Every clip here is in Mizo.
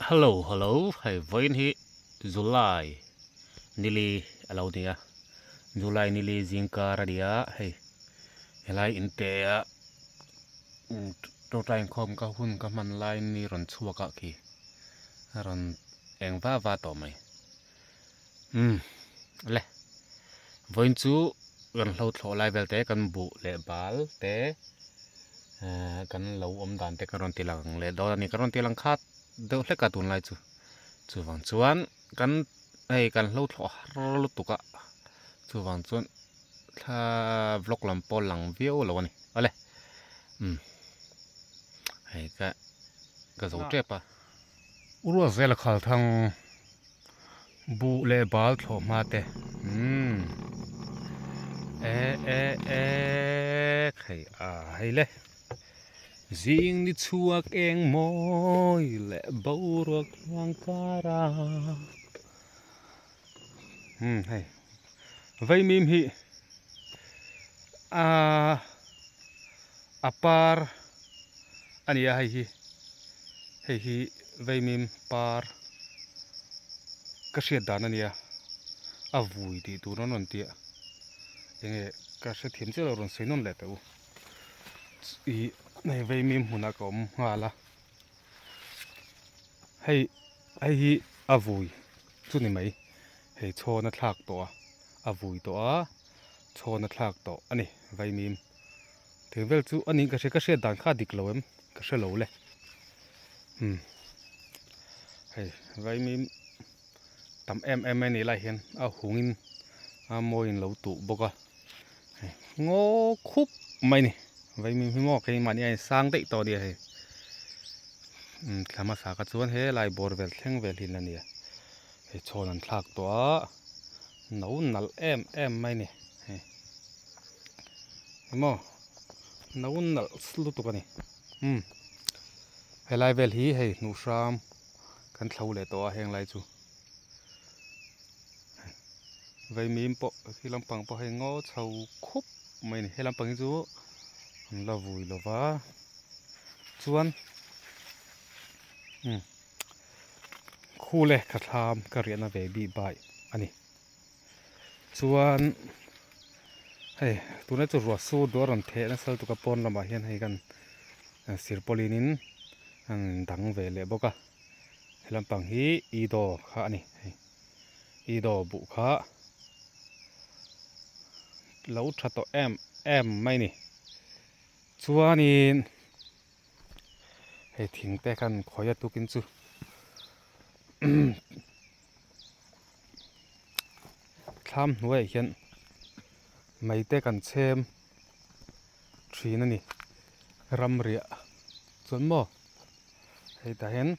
Hello hello hei vawiin hi July nili a lo ni a July nili zingkar a ni a hei helai inte a tawngtai inkhawm ka hun ka hman lai ni rawn chhuak ah khi a rawn eng va va tawh mai umm le vawiin chu kan hlo thlawh lai vel te kan buh leh bal te ehh kan lo awm dan te ka rawn ti lang leh dawn a ni ka rawn ti lang khat deuh hlek a tunlai chu chuvang chuan kan hei kan hlo thlawh har lutuk a chuvang chuan thla vlog lam pawh lang viau lo a ni awle umm hei ka ka zo tep a. Uruak vel a khal thang buh leh bal thlawh hma te umm e e e hei a hei le zing ni chhuak eng mawi leh boruak thiang kar a umm hei vaimim hi aaa a par a ni a hei hi hei hi vaimim par ka hriat dan a nia a vui tih tur an rawn ti a enge ka hrethiam chiah lo rawn sawi nawn leh teh u ih hei vaimim hmunah ka awm nghal a hei hei hi a vui chu ni mai hei chhawn a thlak tawh a a vui tawh a chhawn a thlak tawh a ni vaimim. Thing vel chu a nih ka hria ka hriat dan kha a dik lo em ka hre lo le umm hei vaimim tam em em mai a nih lai hian a hungin a mawiin lo tuh bawk a hei ngaw khup mai a ni vaimim hi maw keimahni a insang daih tawh a nia hei umm thla hmasa kha chuan helai bawr vel thleng vel hi a ni a hei chhawn an thlak tawh a no nalh em em mai a ni hei. Emaw no nalh lutuk a ni umm helai vel hi hei hnuh hram kan thlo leh tawh a heng lai chu vaimim pawh khi lampang pawh hei ngaw chho khup mai a ni he lampang hi chu an la vui lo va chuan umm khu leh ka thlam ka riahna ve bik bai a ni. Chuan hei tuna chu ruah sur duh a rawn theh nasa lutuk a pawn lamah hian hei kan sirpawlin in an dang ve leh bawk a he lampang hi ido kha a ni hei ido buh kha lo tha tawh em em mai a ni chuanin hei thing te khan khawi a tukin chu. Thlam hnuaiah hian mei te kan chhem thin a ni ramriah chuan maw hei tah hian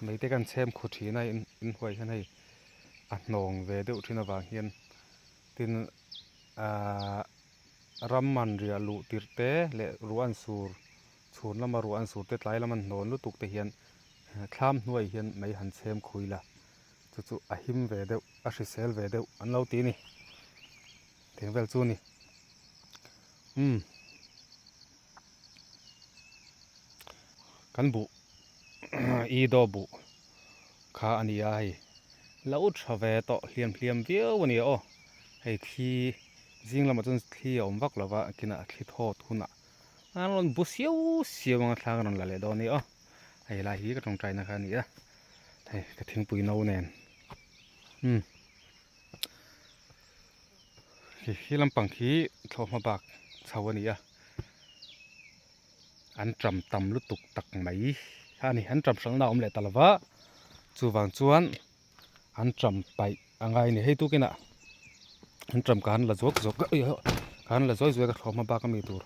mei te kan chhem khu thin a inhnuai hian hei a hnawng ve deuh thin avang hian tin ahh ram man riah luh tirh te leh ruah an sur chhun lama ruah an sur te tlai lama an hnawn lutuk te hian thlam hnuaiah hian mei han chhem khui la. Chu chu a him ve deuh, a hrisel ve deuh an lo ti a ni. Thing vel chu a ni. Umm. Kan buh i daw buh kha a ni a hei. Lo tha ve tawh hliam hliam viau a ni aw. Hei thli zing lamah chuan thli a awm vak lova kinah thli thawt hunah an rawn bu siau siau anga thlang a rawn la leh dawn a ni aw. Hei lai hi ka tawngtaina kha a ni a. Hei ka thingpui no nen umm khi khi lampang khi thlawhhma bak chho a ni a an tram tam lutuk tak mai a ni an tram hralhna a awm leh ta lova chuvang chuan an tram paih a ngai a ni hei tukinah an tram ka han la zawk zawk a ka han la zawi zawi a ka thlawhhma bak ami tur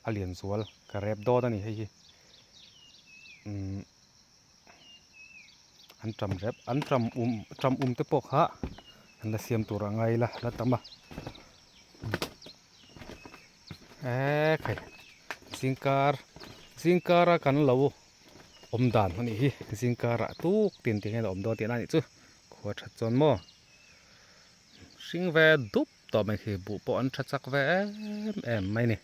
a lian zual ka rep dawn a ni hei hi umm. An ṭam rep an ṭam um ṭam um te pawh kha an la siam tur a ngai la la tam a eee khai zingkar zingkara kan lo awm dan a nih hi zingkarah tuk tin tih hian a awm dawn tihna a nih chu khua that chuan maw hring ve dup tawh mai khi buh pawh an tha chak ve em em mai a ni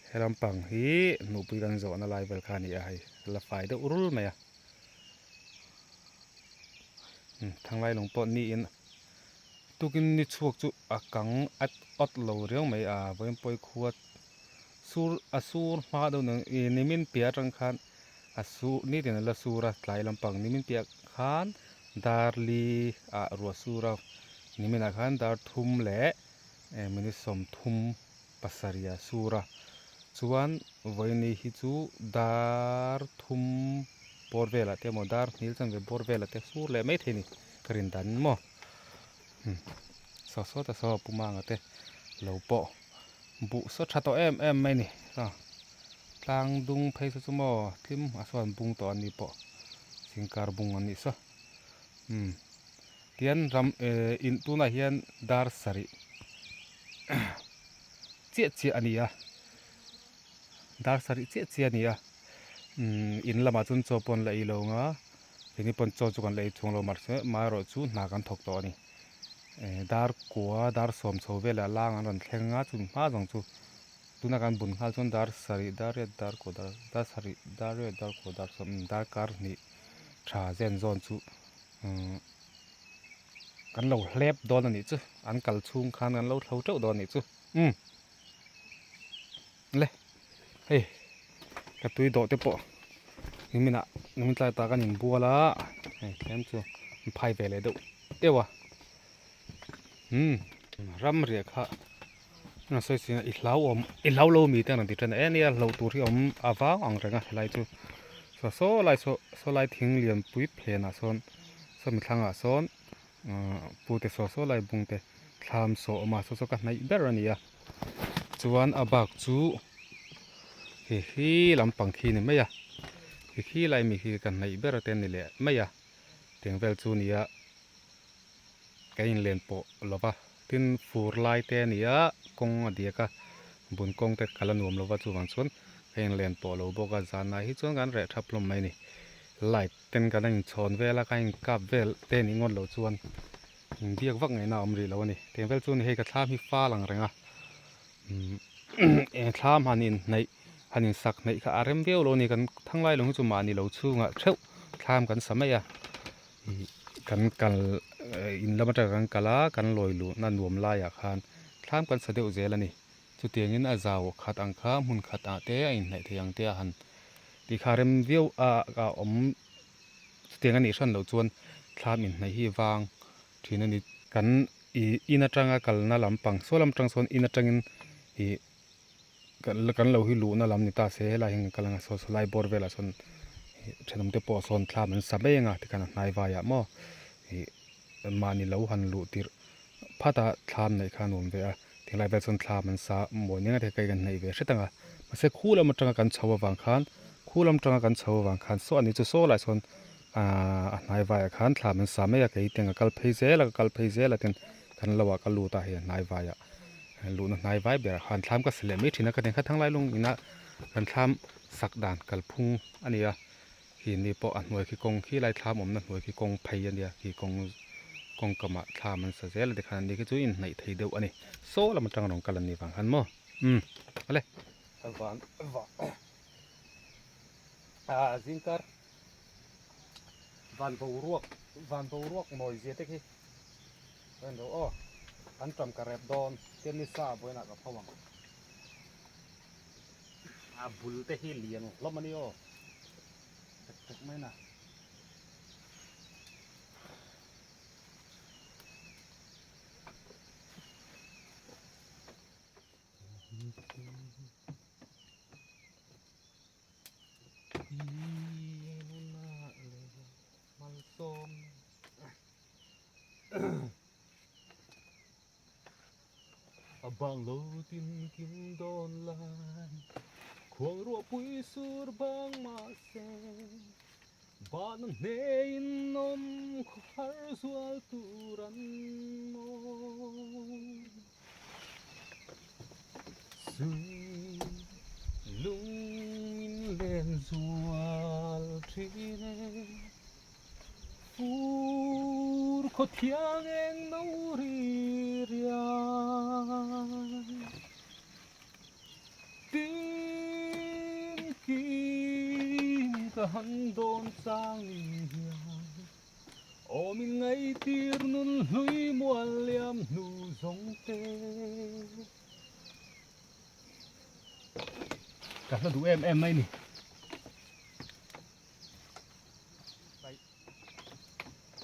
he lampang hi nupui kan zawhna lai vel kha a ni a hei la fai deuh rul mai a. Thanglai lung pawh niin tukin ni chhuak chu a kang at awt lo riau mai a vawiin khua sur a sur hma deuh nang ih nimin piah atang khan a sur nitin a la sur a tlai lampang nimin piah khan dar li ah ruah sur a nimin ah khan dar thum leh minute sawmthum pasarih a sur a chuan vawiini hi chu dar thum bawr velah te emaw dar hnih chanve bawr velah te sur leh maithei a ni ka rin dan maw saw saw ta saw a puma anga te lo pawh buh saw tha tawh em em mai a ni tlang dung phei saw chu maw tlim a sawn bung tawh a ni pawh zingkar bung an nih saw umm tian ram ehh in tunah hian dar sarih chiah chiah a ni a dar sarih chiah chiah a ni a umm in lamah chuan chaw pawh an la ei lo ang a keini pawn chaw chu kan la ei chhung lo mahse amaherawhchu hna kan thawk tawh a ni eh dar kua dar sawm chho velah lang an rawn thleng a chumi hma zawng chu tuna kan bun nghal chuan dar sarih dar riat dar kua dar dar sarih dar riat dar kua dar sawm dar kar hnih tha zen zawn chu umm kan lo hlep dawn a nih chu an kal chhung khan kan lo thlo teuh dawn a nih chu umm le hei ka tui dawh te pawh niminah nimin tlai tak an inbual a hei tlem chu an phai ve leh deuh deuh a umm ram riah kha a sawi sin a i hlauhawm i hlau lo mi te an rawn ti tan a e nia hlauh tur hi a awm a vang ang reng a helai chu saw saw lai saw saw lai thing lian pui phenah sawn saw mi thlangah sawn ahh pute saw saw lai bung te thlam saw a awm a saw saw ka hnaih ber a ni a chuan a bak chu khi khi lampang khi a ni mai a khi khi lai mi khi ka hnaih ber te a ni leh mai a tiang vel chu a ni a. Ka inlen pawh lo va, tin fur lai te a ni a, kawng a diak a, bun kawng te kal a nuam lo va, chuvang chuan ka inlen pawh lo bawk a, zanah hi chuan kan reh thap hlawm mai a ni. Light ten kan a inchhawn vel a, ka inkap vel te nih ngawt loh chuan inbiak vak ngaihna a awm rih lo a ni. Tiang vel chu a ni, hei ka thlam hi fal ang reng a, eng thlam han inhnaih han insak hnaih kha a rem viau lo a ni, kan thanglai lung hi chu mahni lo chhungah theuh thlam kan sa mai a. Kan kal in lam atanga kan kal a kan lawi luhna nuam laiah khan thlam kan sa deuh zel a ni chutiangin a zau khat ang kha hmun khat ah te a inhnaih thei ang te a han tih kha rem viau a a awm chutiang a nih hran loh chuan thlam inhnaih hi vang thin a ni kan ih in atanga kalna lampang saw lam atang sawn in atangin ih kan lo hi luhna lam ni ta se helai hian kan kal anga saw saw lai bawr velah sawn ih thenawm te pawh sawn thlam an sa mai anga tikhan a hnai vaiah maw ih mahni lo han luh tirh phat a thlam neih kha a nuam ve a tinglai vel chuan thlam an sa mawi nen a kei kan hnaih ve hret anga mahse khu lam atanga kan chho avang khan khu lam atanga kan chho avang khan saw ani chu saw lai sawn ahh a hnai vaiah khan thlam an sa mai a kei tiang ka kal phei zel a ka kal phei zel a tin kan lo ah ka lut a hei a hnai vaiah. Luhna hnai vai berah khan thlam ka sa leh mai thin a, ka tiang kha thanglai lung ina kan thlam sak dan kalphung a ni a, khi ni pawh a hnuai khi kawng khi lai thlam awmna hnuai khi kawng phei a nia khi kawng kawng kamah thlam an sa zel a tikhan an ni khi chu inhnaih thei deuh a ni saw lam atang rawn kal an nih vang khan maw umm awle. Van van ah zingkar van boruak van boruak mawi zia te khi. Ka en deuh aw, an tam ka rep dawn, tian ni sa vawiinah ka pho ang. A bul te hi lian hlawm a ni aw, tek tek mai na. A bang lo tin kim dawn lai khuang ruah pui sur bang mahse Van a hneiin awm khaw har zual tur an awm. Sui lung in len zual thin e. Fur khaw thiang eng no ri riai. Tin kim ka han dawn chang ni hian. Aw min ngaihtir nun hlui mual liam hnu zawng te. Ka hla duh em em mai ni. Paih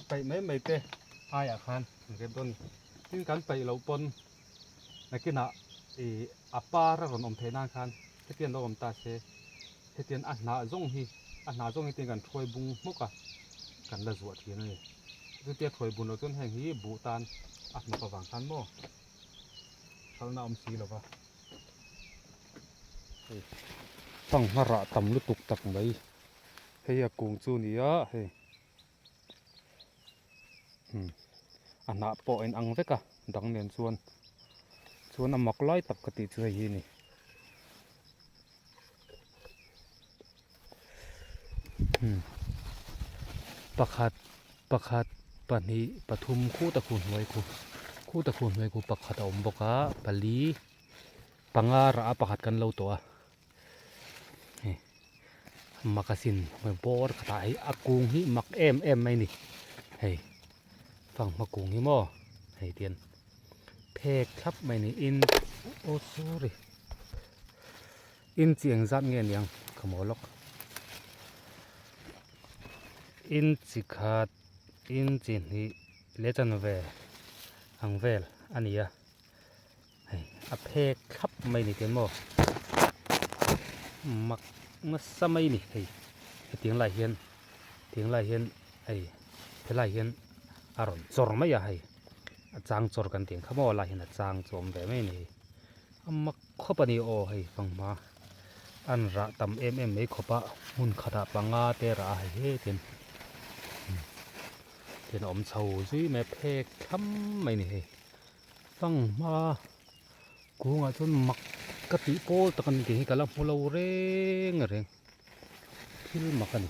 paih mai mai te aiah khan an rep dawn a ni. Tin kan paih loh pawn nakinah ih a par a rawn awm theih nan khan hetiang lo awm ta se hetiang a hnah zawng hi a hnah zawng hi tin kan thuai bung hmawk a kan la zuah thin a ni. Chutia thuai bun loh chuan heng hi buh tan a hnawk avang khan maw hralhna a awm si lo va. Hei fanghma rah tam lutuk tak mai hei a kung chu a ni a hei umm a hnah pawh a inang vek a dang nen chuan chuan a mak lai tak ka tih chu hei hi a ni. Pakhat pakhat pahnih pathum khuta khu hnuai khu khuta khu hnuai khu pakhat a awm bawk a pali panga rah a pakhat kan lo tawh a hei mak asin bawr khatah hei a kung hi mak em em mai a ni hei fanghma kung hi maw hei tian phek thlap mai a ni in oh sorry. Inchi engzat nge niang ka maw lawk. Inchi khat inchi hnih leh chanve ang vel a ni a hei a phek thlap mai ni te maw mak nasa mai a ni hei hetiang lai hian tiang lai hian hei helai hian a rawn chawr mai a hei a chang chawr kan tih ang kha maw lai hian a chang chu a awm ve mai a ni hei. A mak khawp a ni aw hei fanghma an rah tam em em mai khawp a hmun khatah panga te rah a hei hetin tin a awm chho zui mai a phek thlam mai a ni hei fanghma kungah chuan mak ka tih pawl tak a ni tih hi ka la hmu lo reng reng thil mak a ni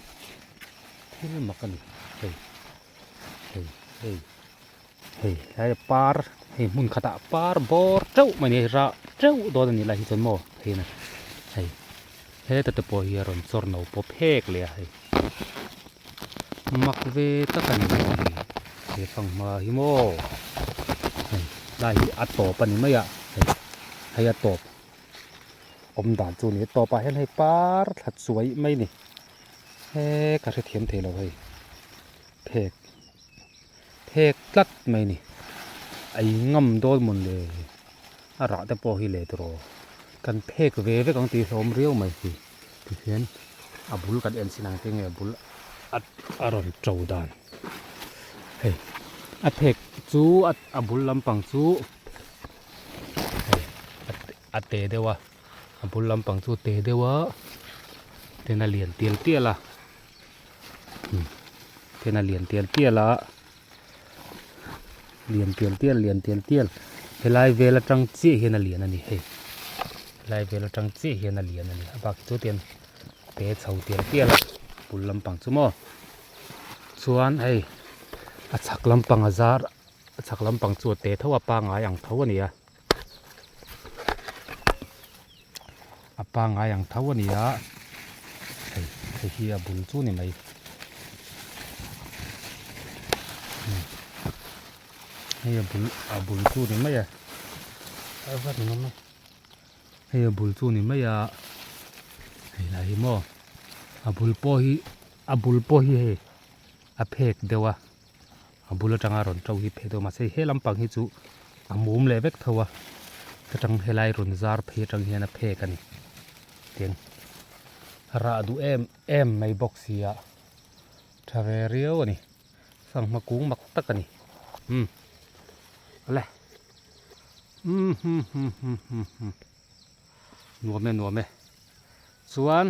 thil mak a ni hei hei hei. Hei helai par hei hmun khatah par bawr teuh mai ni rah teuh dawn a nih lai hi chuan maw hei na hei heta te pawh hi a rawn chawr no pawp hek leh a hei mak ve tak a ni hei he fanghma hi maw hei lai hi a tawp a ni mai a hei hei a tawp awm dan chu a ni a tawpah hian hei par thla chuai mai a ni he ka hrethiam thei lo hei phek. Phek tlat mai a ni. A in ngam dawn mawn le a rah te pawh hi leh tawh kan phek ve vek ang tih hlawm riau mai hi tikhian a bul kan en chin ang te nge a bul a a rawn to dan hei a phek chu a bul lampang chu hei a te deuh a a bul lampang chu a te deuh a tin a lian tial tial a. Ten a lian tial tial a lian tial tial lian tial tial helai vel atang chiah hian a lian a ni hei helai vel atang chiah hian a lian a ni a bak hi chu tian te chho tial tial a bul lampang chu maw chuan hei a chhak lampang a zar a chhak lampang chu a te tho a pangai ang tho a ni a a pangai ang tho a ni a hei hei hi a bul chu ni mai hei a bul a bul chu ni mai a a va ni ngam a hei a bul chu ni mai a hei lah hi maw a bul pawh hi a bul pawh hi hei a phek deuh a. A bul atanga rawn to hi phei deuh mahse he lampang hi chu a mum leh vek tho a atang helai rawn zar phei atang hian a phek a ni tin rah duh em em mai bawk si a tha ve riau a ni fanghma kung mak tak a ni umm awle umm hum hum hum hum hum nuam e nuam e chuan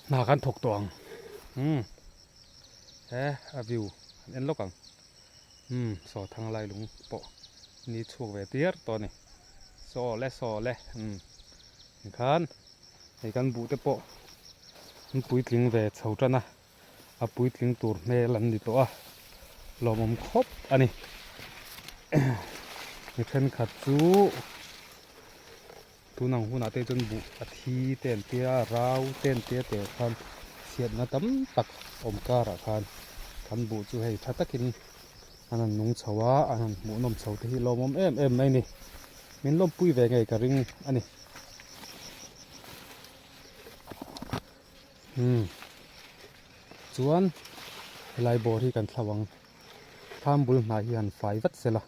hna kan thawk tawh ang umm he a view an en lawk ang umm saw thang lai lung pawh ni chhuak ve tir tawh a ni saw le saw le umm tikhan hei kan buh te pawh an puitling ve chho tan a a puitling tur hmel an ni tawh a lawmawm khawp a ni mi thenkhat chu tun ang hunah te chuan buh a thi te an tia a rau te an tia teh khan. chhiatna tam tak awm karah khan kan buh chu hei tha takin an han nung chho a, an han hmuhnawm chho te hi lawmawm em em mai a ni. Min lawmpui ve ngei ka ring a ni. Umm chuan helai bawr hi kan thlau ang thlam bul hnai hi han fai vat sela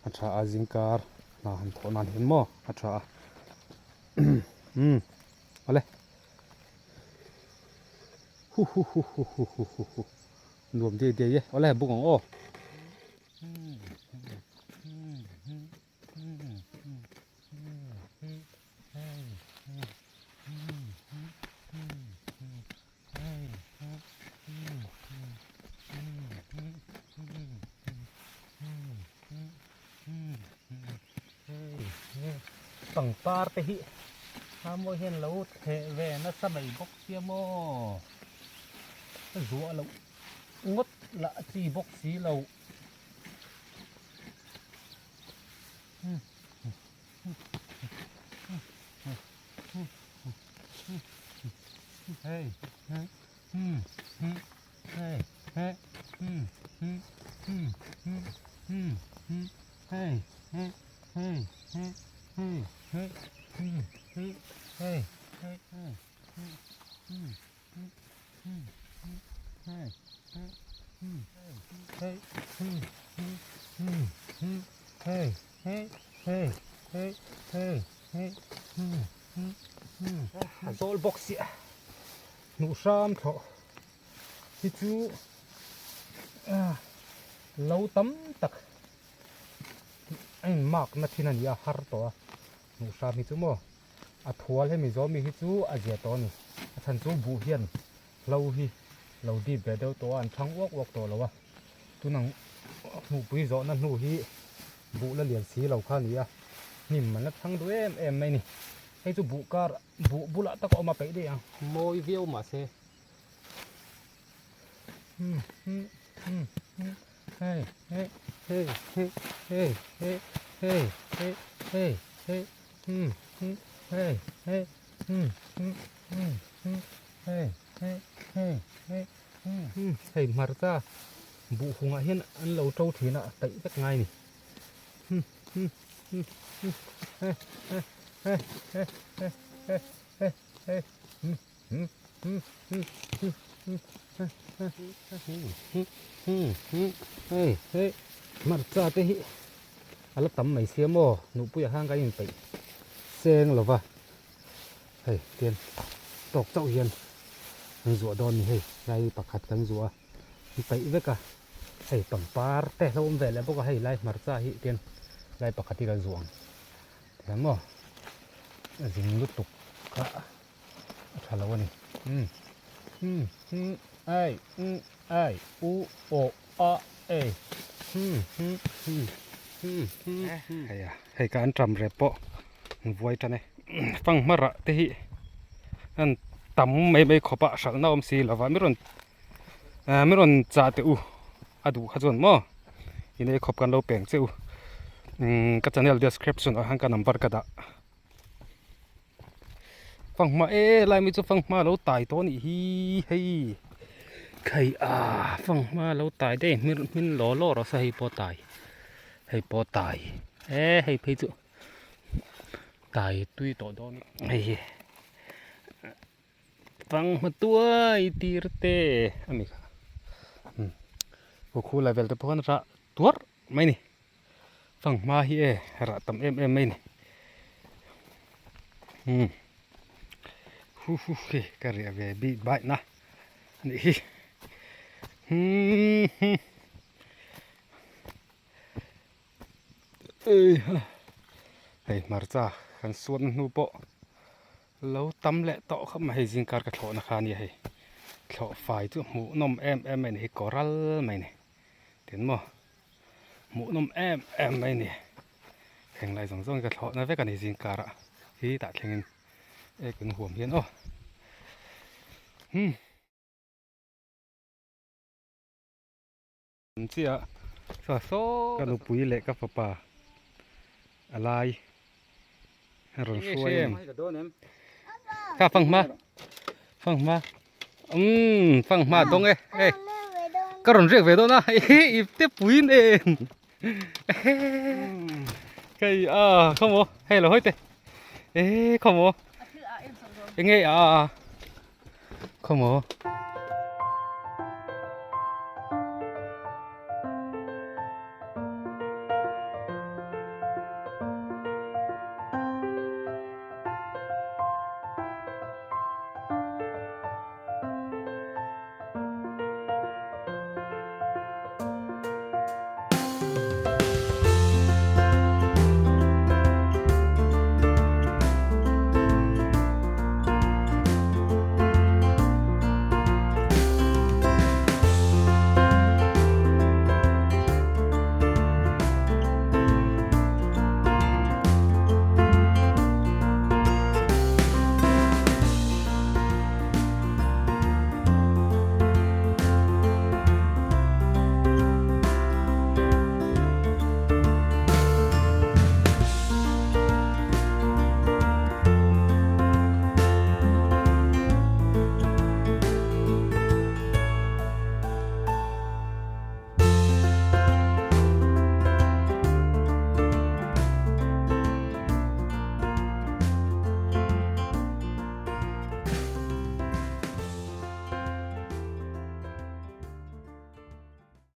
a tha a zingkar hna han thawh nan hian maw a tha a umm awle hu hu hu hu hu hu hu hu nuam diai diai e awle buk ang aw. Pangpar te hi a mawi hian lo theh ve nasa mai bawk sia maw zuah loh ngawt lah a chi bawk si lo. A zawl bawk siah hnuh hram thlawh hi chu lo tam tak a in mark na thin a ni a har tawh a hnuh hram hi chu maw. A thual hemi zawh mi hi chu a zia tawh a ni. A chhan chu buh hian hlo hi lo dip ve deuh tawh a, an thang uak uak tawh lo a. Tunang hmuhpui zawhna hnu hi buh la lian si lo kha a ni a, hnim an la thang duh em em mai a ni. Hei chu buh kar buh bulah tak a awm a peih daih ang, mawi viau mahse. Hmm hmm hmm hmm hei hei hei hei hei hei hei hei hei hei hmm hmm hei hei hmm hmm hmm hmm hei hei hei hei hmm hmm hei hmarcha buh hungah hian an lo to thin a taih vek ngai a ni hmm hmm hmm hmm hei hei hei hei hei hei hei hei hmm. Hmarcha te hi a la tam mai sia maw nuhpuiah khan kan inpeih seng lo va hei tian tawk chauh hian an zuah dawn a ni hei lai pakhat kan zuah a an peih vek a hei pangpar te a lo awm ve leh bawk a hei lai hmarcha hi tian lai pakhat hi kan zuah ang tiang maw a zing lutuk kha. a tha lo a ni umm umm umm ai umm ai u aw a e umm umm umm umm umm hei a hei ka an tram rep pawh an vuai tan e fanghma rah te hi an tam mai mai khawp a hralhna awm si lova mi rawn ah mi rawn chah teh u a duh kha chuan maw inei khawp kan lo peng che u umm ka channel description ah khan ka number ka dah. Fanghma e lai mi chu fanghma lo tai tawh anih hi hei khai a fanghma lo tai daih hmir hmin law law rawh se hei pawh tai hei pawh tai e hei phei chu tai tui tawh dawn hei hi fanghma tuai tir te a ni kha umm khu lai vel te pawh khan rah tuarh mai a ni. Fanghma hi e rah tam em em mai a ni umm hu hu khi ka riah ve bik baih na a nih hi umm hum eiha hei hmarcha kan suatna hnu pawh lo tam leh tawh khawp mai hei zingkar ka thlawhna kha a nia hei thlawh fai chu hmuh nawm em em mai a ni hi kawral mai a ni tin maw. Hmuhnawm em em mai a ni. Heng lai zawng zawng hi ka thlawhna vek a ni zing karah hi tah thlengin ek in huam hian aw. Hmm. Chiah Sa saw ka nupui leh ka fapa a lai a rawn hruai a ni. Ka fanghma fanghma. Umm fanghma dawng e hei ka rawn riak ve dawn a ip te pui nen hei a khawmaw hei lo hawi teh e khawmaw enge a khawmaw.